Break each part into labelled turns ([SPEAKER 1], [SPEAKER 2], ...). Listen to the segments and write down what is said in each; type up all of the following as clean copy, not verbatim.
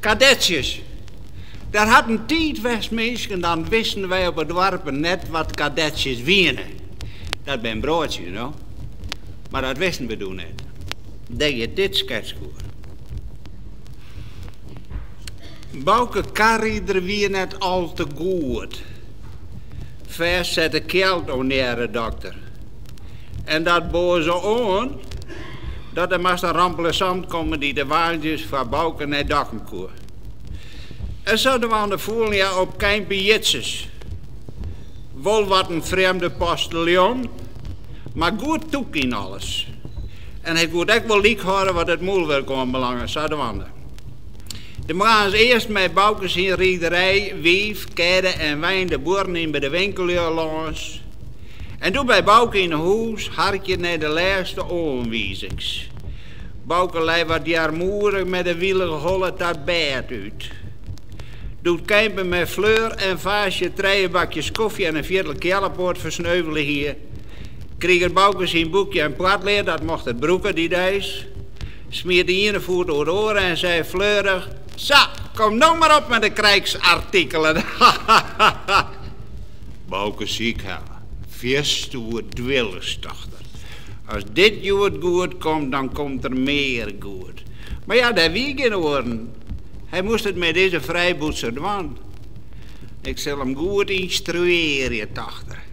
[SPEAKER 1] Kadetsjes. Der hat in tiid west, minsken, dan wisten wy op 'e doarpen net wat kadetsjes wiene. Dat binne broadsjes, no. Mar dat wisten we doe net. Dêr giet dit sketske oer. Bauke Karrider wie net al te goed. Fêst sette kjeld ornearre dokter. En dat boaze oan dat der moast in remplaçant komme dy't de woansdeis foar Bauke nei Dokkum koe. En sadwaande foelen hja op Keimpe Jitses. Wol wat in frjemde postiljon, mar goed tûk yn alles. En hy koe it ek wol lyk hâlde wat it mûlwurk oanbelange, sadwaande. De moarns earst mei Bauke syn riderij, wiif, kêde en wein de buorren yn by de winkellju lâns. En doe by Bauke yn 'e hûs harkje nei de lêste oanwizings. Bauke lei wat earmoedich mei de wilige holle ta 't bêd út. Doe't Keimpe mei Fleur en Faasje trije bakjes kofje en in fiertel keallepoat fersneuvele hie, krige Bauke syn boekje en poatlead, dat mocht er brûke dy deis, smiet de iene foet oer de oare en sei fleurich, Sa, kom no mar op mei de krijgsartikelen! Bauke sykhelle, fierste oerdwillich, tocht er. As dit hjoed goed komt, dan komt der mear goed. Mar ja, dêr wie gjin oaren. Hy moast it mei dizze frijbûtser dwaan. Ik sil him goed ynstruearje, tocht er.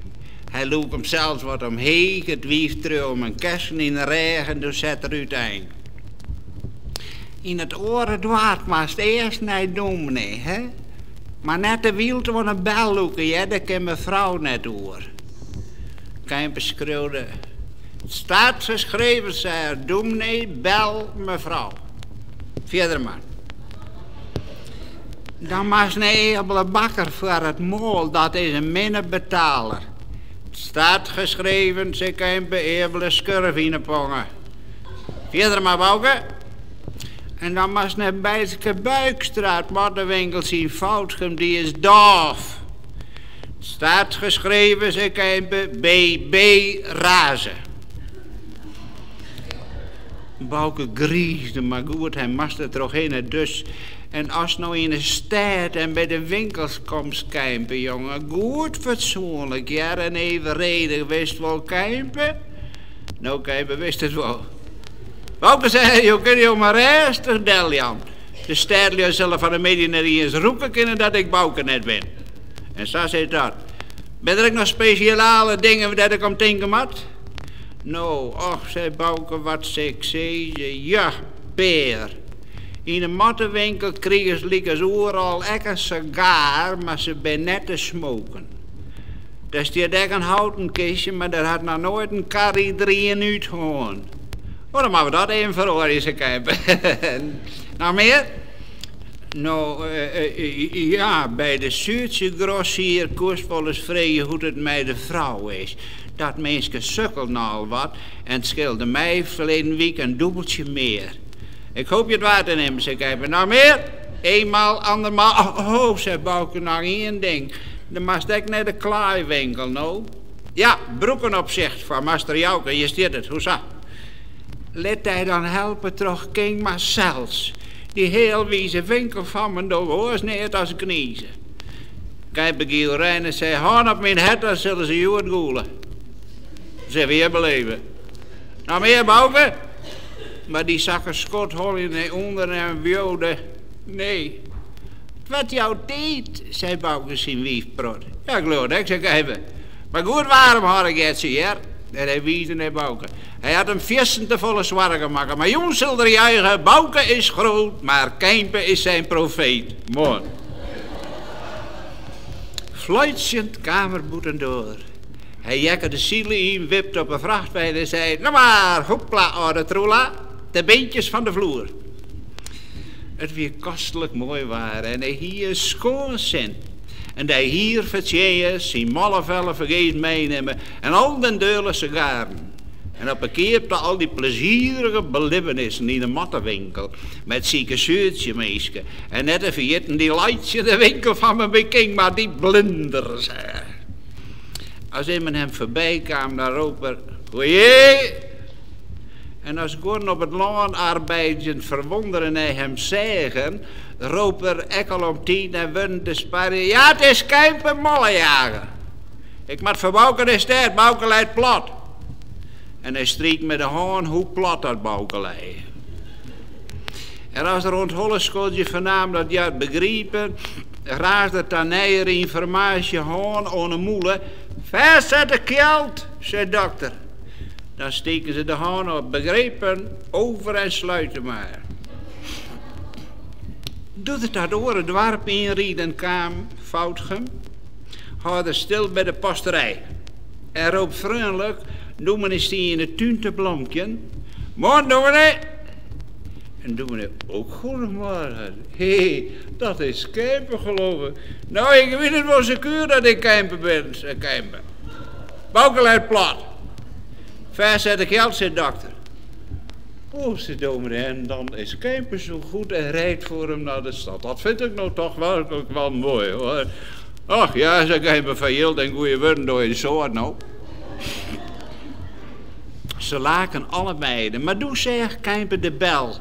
[SPEAKER 1] Hy loek himsels wat omheech, it wiif treau him in kessen yn 'e rêch en doe sette er útein. Yn it oare doarp moatst earst nei dûmny, hè? Mar net te wyld oan 'e bel lûke, hear, dêr kin mefrou net oer. Keimpe skreaude, Het staat geschreven, sei er, dûmny, bel mefrou. Fierder mar. Dan moatst nei Ebele Bakker foar it moal, dat is in minne betaler. Het staat geschreven, sei Keimpe, Ebele skurf yn 'e ponge. Fierder mar, Bauke. En dan moatst nei Bijtske Buikstra, it moddewinkeltsje yn Foudgum, dy is dôf. Het staat geschreven, sei Keimpe, BB raze. Bauke griisde, mar goed, hy moast der trochhinne, dus. En ast no yn 'e stêd en by de winkels komst, Keimpe, jonge, goed fatsoenlik, hear, en evenredich, witst wol, Keimpe? No, Keimpe wist it wol. Bauke sei, jo kinne jo mar rêstich deljaan. De stêdlju sille fan 'e middei net iens rûke kinne dat ik Bauke net bin. En sa sit dat. Binne der ek noch spesjale dingen dêr't ik om tinke moat? No, och, sei Bauke, wat sil ik sizze? Ja, Peer. Yn 'e moddewinkel krigest lykas oeral ek in segaar, mar se binne net te smoken. Dêr stiet ek in houten kistje, mar dêr hat noch noait in karrider ien út hân. Oh, dan moatte we dat even feroarje, sei Keimpe. Noch mear? No, ja, by de suertsjegrossier koest wolris freegje hoe't it mei de frou is. Dat minske sukkelt nochal wat en it skeelde my ferleden wike in dûbeltsje mear. Ik hoopje it waar te nimmen, sei Keimpe. Noch mear? Eenmaal, andermaal. Oh, sei Bauke, noch ien ding. Dan moatst ek nei de klaaiwinkel, no? Ja, broeken op sicht foar master Jouke, hjir stiet it. Hoesa? Lit dy dan helpe troch Kingma sels. Dy healwize winkelfammen dogge oars neat as gnize. Keimpe gie oerein en sei, Hân op myn hert, dan sille se hjoed gûle. Sille we hjir beleve. Noch mear, Bauke? Mar dy sakke skodholje nei ûnderen en wiuwde, Nee. It wurdt jou tiid, sei Bauke syn wiif prot. Ja, ik leau it ek, sei Keimpe. Mar goed waarm hâlde, Getsje, hear. En hy wiisde nei Bauke. Hy hat him fierstente folle soargen makke, mar jûn sil er juiche, Bauke is groot, maar Keimpe is zijn profeet. Moarn. Fluitsjend kaam er bûtendoar. Hy jekke de sile yn, wipte op 'e frachtwein en sei, No mar, hoepla, âlde troela, de beentjes fan de floer. It wie kostlik moai waar en hy hie in skoan sin. In dei hier fertsjinje, syn mollefelle fergees meinimme en al den deule segaren. En op 'e keap ta al dy plezierige belibbenissen yn 'e moddewinkel mei it sike suertsjeminske en net te ferjitten dy laitsjende winkelfammen by Kingma, dy blinders. As immen him foarby kaam, dan rôp er, Goeie! En as guon op it lân arbeidzjend ferwondere nei him seagen, rôp er ek al om tiid en wurden te sparjen, Ja, it is Keimpe Mollejager. Ik moat foar Bauke nei stêd, Bauke leit plat. En hy striek mei de hân hoe plat dat Bauke lei. En as er oan it holleskodzjen fernaam dat hja it begriepen, raasde er ta neiere ynformaasje hân oan 'e mûle, Fêstsette kjeld, sei dokter. Dan stieken se de hân op, Begrepen, over en sluiten maar. Doe't er ta it oare doarp ynriden kaam, Foudgum, hâlde er stil by de posterij en rôp freonlik, Dûmny stie yn 'e tún te blomkjen, Moarn, dûmny! En dûmny, Ook goedemorgen. Hé, dat is Keimpe geloof ik. No, ik wit it wol sekuer dat ik Keimpe bin, sei Keimpe. Bauke leit plat. Fêstsette kjeld, sei dokter. O, sei dûmny, en dan is Keimpe zo goed en rijdt voor hem naar de stad. Dat vind ik no toch werklik wel mooi, hoor. Och ja, sei Keimpe, foar jild en goede wurden doe je in soad no. Se laken allebeide, mar doe seach Keimpe de bel.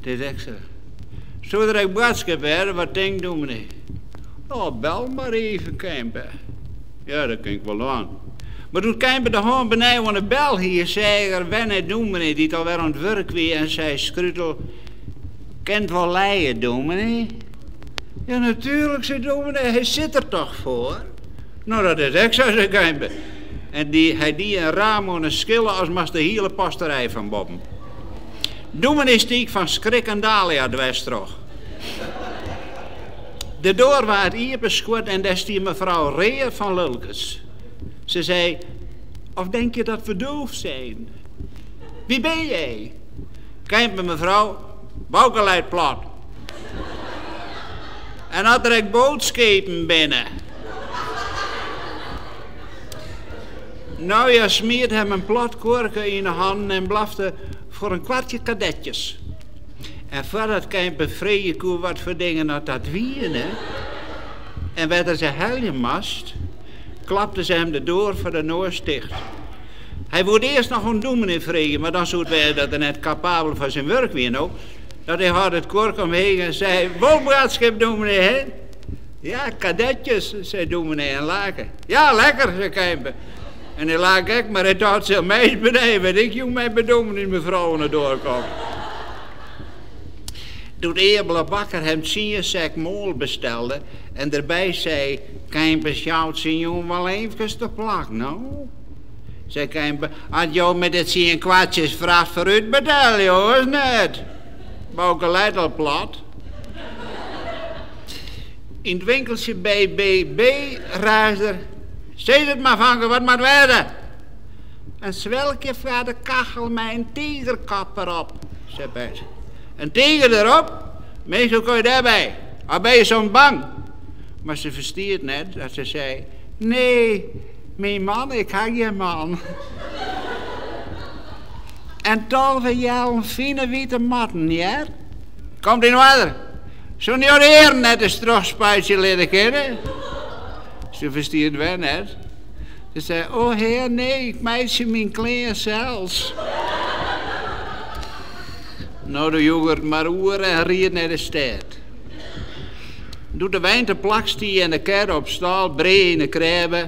[SPEAKER 1] Dit is ek sa. Soe der ek boadskip wêze, wat tinkt dûmny? Oh, bel mar even, Keimpe. Ja, dat kin ik wol dwaan. Mar doe't Keimpe de hân benei oan de bel hie, seach er wer nei dûmny, dy't alwer oan it wurk wie, en sei skrutel, Kin it wol lije, dûmny? Ja, natuerlik, sei dûmny, hy sit der toch foar? No, dat is ek sa, sei Keimpe. En dy, hy die in raam oan 'e skille as moast de hiele posterij fan boppen. Dûmny stiek fan skrik in dalia dwers troch. De doar waard iepenskuord en dêr stie mefrou read fan lulkens. Se sei, Of denk je dat we doof zijn? Wie ben jij? Keimpe, mefrou, Bauke leit plat. En as der ek boadskepen binne. Nou ja, smiet him in plat kuorke yn 'e hannen en blafte foar in kwartje kadetjes. En foardat Keimpe freegje koe wat foar dingen oft dat wiene en wêr't er se helje moast, klapte se him de doar foar de noas ticht. Hy woe it earst noch oan dûmny freegje, mar dan soe it wêze dat er net kapabel foar syn wurk wie no. Dat hy hâlde it kuorke omheech en sei, Wol boadskip, dûmny, hè? Ja, kadetjes, sei dûmny en lake. Ja, lekker, sei Keimpe. En hy lake ek, mar hy tocht, sil my ris benei, wêr't ik jûn mei bedoemden mefrou oan de doar kom. Doe't Eabele Bakker him tsien sek moal bestelde en derby sei, Keimpe sjout syn jûn wol eefkes te plak, no? Sei Keimpe, As jo my de tsien kwartsjes fracht foarút betelje, oars net. Bauke leit al plat. Yn it winkeltsje BBB raasde er, Sis it mar, fanke, wat moat wêze? In swelkje foar de kachel mei in tigerkop derop, sei Bert. In tiger derop? Minsk, hoe komme je dêrby? Of binne je soms bang? Mar se ferstie it net, dat se sei, Nee, myn man, ik ha gjin man. En 12 jellen fine wite matten, hear. Komt yn oarder. Soene jo de earen net ris trochspuitsje litte kinne? Se ferstie it wer net. Se sei, O hear, nee, ik meitsje myn klean sels. No, doe joech er it mar oer en ried nei de stêd. Doe't de wein te plak stie en de kar op stâl brea yn 'e krêbe,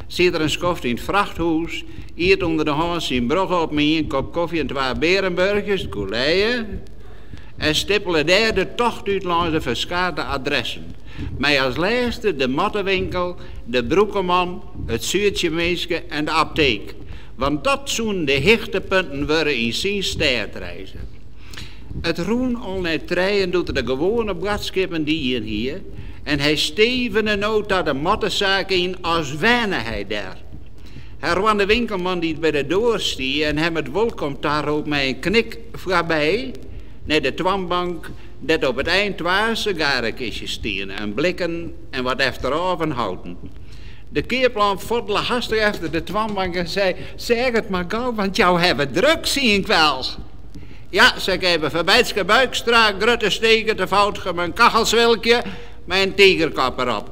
[SPEAKER 1] siet er in skoft yn it frachthûs, iet ûnder de hân syn brogge op mei ien kop kofje en twa bearenburchjes, it koe lije, en stippele dêr de tocht út lâns de ferskate adressen, mei as lêste de mattewinkel, de broekeman, it suertsjeminske en de apteek, want dat soenen de hichtepunten wurde yn syn stêdreize. It rûn al nei trijen doe't er de gewoane boadskippen dien hie en hy stevene no ta de mattesaak yn as wenne hy dêr. Hy rûn de winkelman dy't by de doar stie en him it wolkom tarôp mei in knik foarby nei de toanbank dêr't op it ein twa segarekistjes stiene, in blikken en wat efterôf in houten. De keapman foddele hastich efter de toanbank en sei, Sêch it mar gau, want jou hawwe druk, zie ik wel. Ja, sei Keimpe, foar Beitske Buikstra, grutte stege te Foudgum in kachelswilkje mei in tigerkop derop.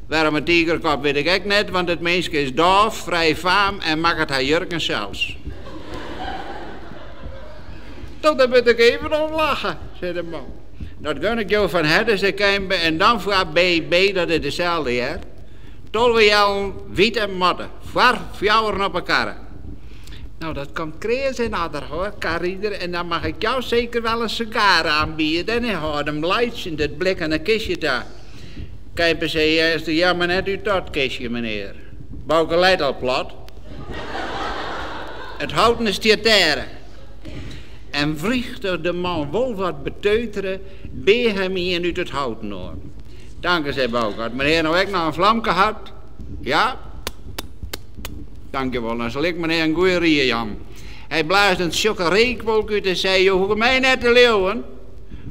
[SPEAKER 1] Wêrom in tigerkop wit ik ek net, want it minske is dôf, frij faam en makket har jurken sels. Nou, daar moet ik even om lachen, zei de man. Dat gun ik jou van harte, zei Keimpe. En dan voor BB, dat is dezelfde, hè. 12 jellen, wit en matte. Voor fjouweren op elkaar. Nou, dat komt krees in adder, hoor, karrieder. En dan mag ik jou zeker wel een sigaar aanbieden. En hij houdt hem in het blik en een kistje daar. Kijper zei eerst, ja, maar net uit dat kistje, meneer. Bouke leidt al plat. Het houten is terre. En vliegt de man wol wat beteuteren, bee hem in uit het houten hoor. Dank u, zei Bouke. Had meneer nou ook nog een vlam gehad? Ja? Dank je wel. Dan zal ik meneer een goeie rieën, Jan. Hij blaast een tjokke reekwolk uit en zei, je hoeft mij net te leeuwen.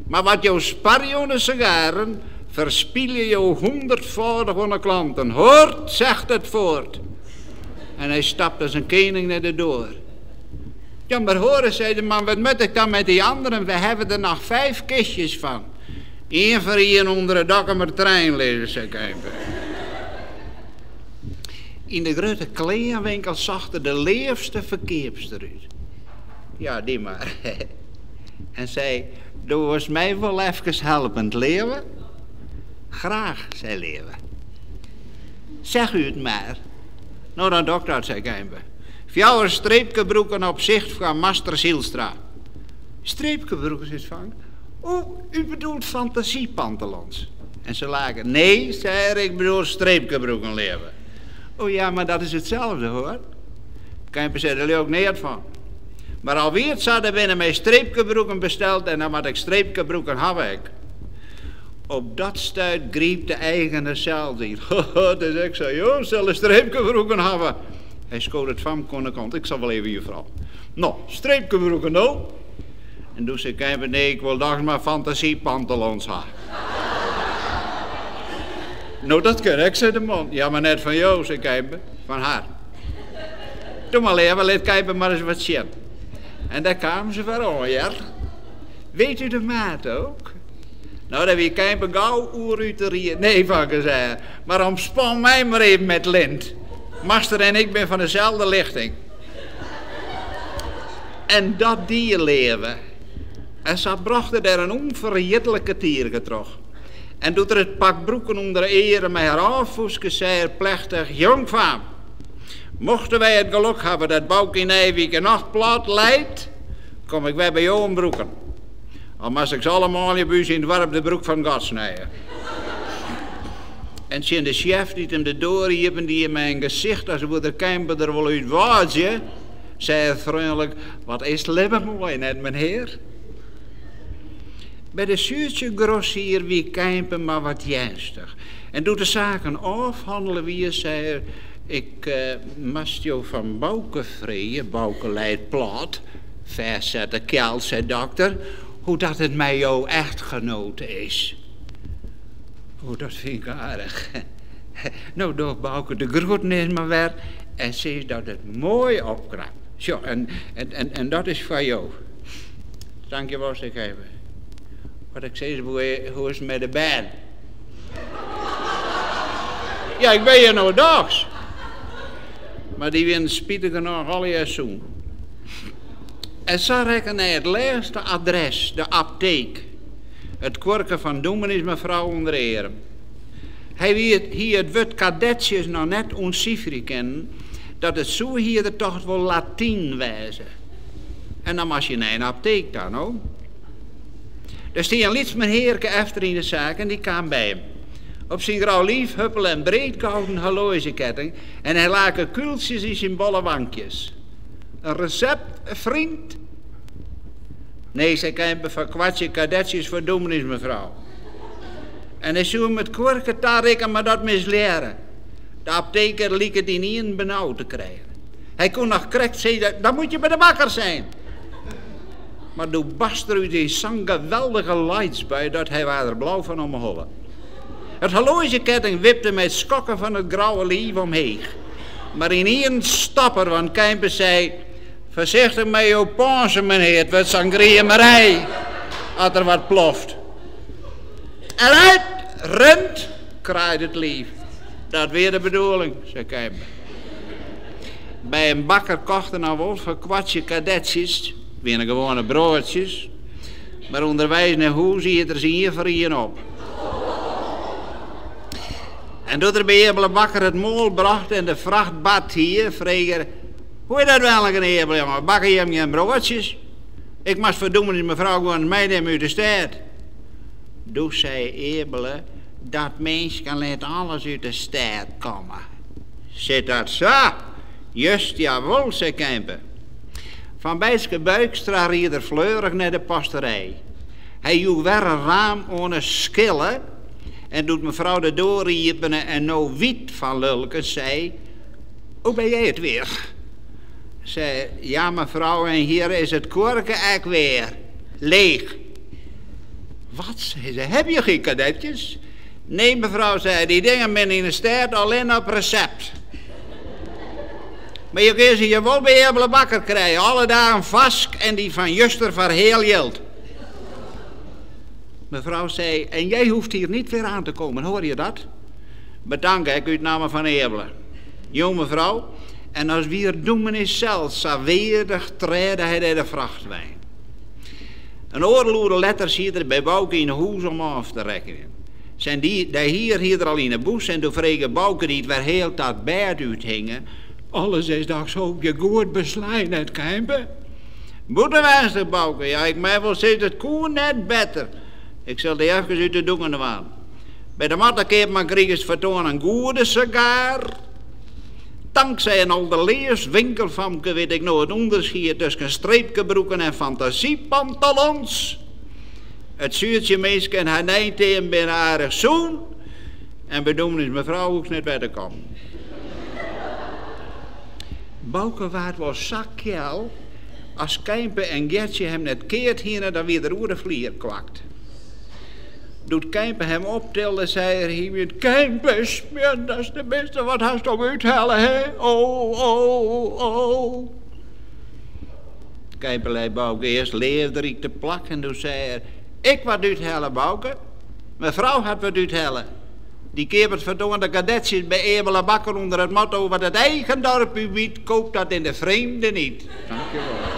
[SPEAKER 1] Maar wat jou spar de sigaren, verspiel je jou honderdvoudig van de klanten. Hoort, zegt het voort. En hij stapte als een kening naar de deur. Ja, maar horen, zei de man, wat moet ik dan met die anderen? We hebben er nog 5 kistjes van. Eén voor één onder het dak om de trein lezen, zei Kijper. In de grote kleerwinkel zag er de leefste verkeepster uit. Ja, die maar. En zei, doe was mij wel even helpend, Leeuwen? Graag, zei Leeuwen. Zeg u het maar. Nou dan dokter, zei Kijper. Fjouwer streepkebroeken op zicht van Master Zielstra. Streepkebroeken, zei Frank. Oh, u bedoelt fantasiepantalons. En ze lagen. Nee, zei hij, ik bedoel streepkebroeken, Leeuwen. Oh ja, maar dat is hetzelfde, hoor. Kijper zei er ook neer van. Maar alweer zat er binnen mij streepkebroeken besteld en dan had ik streepkebroeken had ik. Op dat stuit griep de eigenaar zelf in. Dus ik zei, joh, zullen streepkebroeken hebben. Hij schoot het van kon de kant. Ik zal wel even juffrouw. Nou, streepkebroeken nou. En toen zei Kijper, nee, ik wil dag maar fantasiepantalons hebben. Nou, dat ken ik, zei de man. Ja, maar net van jou, zei Kijper. Van haar. Toen maar even, laat Kijper maar eens wat zien. En daar kwamen ze van, oh ja. Weet u de maat ook? Nou, dan weer Kijper gauw oer uit de rieën. Nee, van zei. Maar omspan mij maar even met lint. Master en ik ben van dezelfde lichting. En dat dier leven. En ze brachten daar een onverjetelijke tier terug. En doet er het pak broeken onder de eren met haar afvoeske, zei er plechtig, jongvaam, mochten wij het geluk hebben dat Bouke in Nijwijk een nachtplaat leidt, kom ik weer bij jou om broeken. Al moest ik ze allemaal je buis in het warp de broek van God snijden. En zien de chef die hem de deur hiep en die in mijn gezicht, als we de camper er wel uit was, zei hij vriendelijk, wat is het leven mooi net, meneer. Bij de zuurtje grossier wie kijpen maar wat juistig. En doet de zaken afhandelen wie zei, ik mast jou van Bouke vreden, Bouke leidt plat, verzette kel, zei dokter, hoe dat het mij jou echtgenote is. Oh, dat vind ik aardig. Nou, door Bouke de groeten is maar weer en ze dat het mooi opkrapt. Zo, en dat is van jou. Dank je wel, zeg even. Wat ik zei, hoe is het met de band? Ja, ik ben hier nou daags. Maar die wint spietig nog al je zoen. En zo rekken naar het laatste adres, de apteek. Het kwarken van Doemen is mevrouw onder Erem. Hij weet hier het woord kadetjes nog net ontcijferen kennen, dat het zo hier de tocht wel Latijn wijzen. En dan was je naar een apteek dan, hoor. Er stond een liets meneerke efter in de zaak en die kwam bij hem. Op zijn grauw lief huppel en breed gouden horlogeketting en hij laken kultjes in zijn bolle wankjes. Een recept, vriend? Nee, zei Kijper, van kwartje kadetjes voor dominees mevrouw. En hij zou met kwarken tarikken, maar dat misleren. De apteker liep het in één benauwd te krijgen. Hij kon nog correct zeggen, dan moet je bij de bakker zijn. Maar toen barst er uit die zo'n geweldige lights bij dat hij waar er blauw van omhollen. Het horlogeketting wipte met schokken van het grauwe lief omheeg. Maar in één stapper, want Kijper zei, voorzichtig met jouw ponse, meneer, het wordt zo'n griemerij als er wat ploft. Eruit, rent, kraaide het lief. Dat weer de bedoeling, zei Kijper. Bij een bakker kochten nou wel voor kwartje kadetjes, Wiene gewoane broadsjes, mar ûnderweis nei hûs iet er se ien foar ien op. En doe't er by Eabele Bakker it moal brocht en de fracht bard hie, frege er, Hoe is dat welliken, Eabele jonge, bakke jim gjin broadsjes? Ik moast foar dûmny's mefrou guon meinimme út de stêd. Doe sei Eabele, Dat minsken lit alles út de stêd komme. Sit dat sa? Just jawol, sei Keimpe. Fan Bijtske Buikstra ried er fleurich nei de posterij. Hy joech wer in raam oan 'e skille en doe't mefrou de doar iepene en no wyt fan lulkens sei, O, ben jij het weer? Sei er, Ja mefrou, en hjir is it kuorke ek wer leech. Wat, sei se, heb je geen kadetjes? Nee mefrou, sei er, dy dingen binne yn 'e stêd allinne op resept. Mar jo kinne se hjir wol by Eabele Bakker krije, alle dagen farsk en dy fan juster foar heal jild. Mevrouw sei, En jij hoeft hier niet weer aan te komen, hoor je dat? Betanke ek út namme fan Eabele. Jong mevrouw, en as wie er dûmny sels, sa weardich trêde hy nei de frachtwein. In oardel oere letter siet er by Bouke yn 'e hûs om ôf te rekkenjen. Syn dy hier hie er al yn 'e bûs en doe frege Bouke dy't wer heal ta it bêd úthinge, Alles is dochs hoopje goed beslein, net Keimpe? Bûtenwenstich, Bouke, ja ik mei wol sizze it koe net better. Ik sil dy efkes út de doeken dwaan. By de mattekeapman krigest foartoan in goede segaar. Tanksij in alderleafst winkelfamke wit ik no it ûnderskie tusken streepkebroeken en fantasypantalons. It suertsje minske en har neiteam binne aardich sûn en by dûmny's mefrou hoechst net wer te kommen. Bouke waard wol sa kjel, as Keimpe en Gertsje him net keard hiene, dan wie er oer de flier kwakt. Doe't Keimpe him optilde, sei er hymjend, Keimpe, smjunt ast de bist, wat hasto úthelle, hè? O, o, o. Keimpe lei Bouke earst leafderyk te plak en doe sei er, Ik wat úthelle, Bouke? Mefrou hat wat úthelle. Dy keapet foartoan de kadetsjes by Eabele Bakker ûnder it motto, Wat het eigen dorp u biedt, koop dat in de vreemde niet. Dankjewol.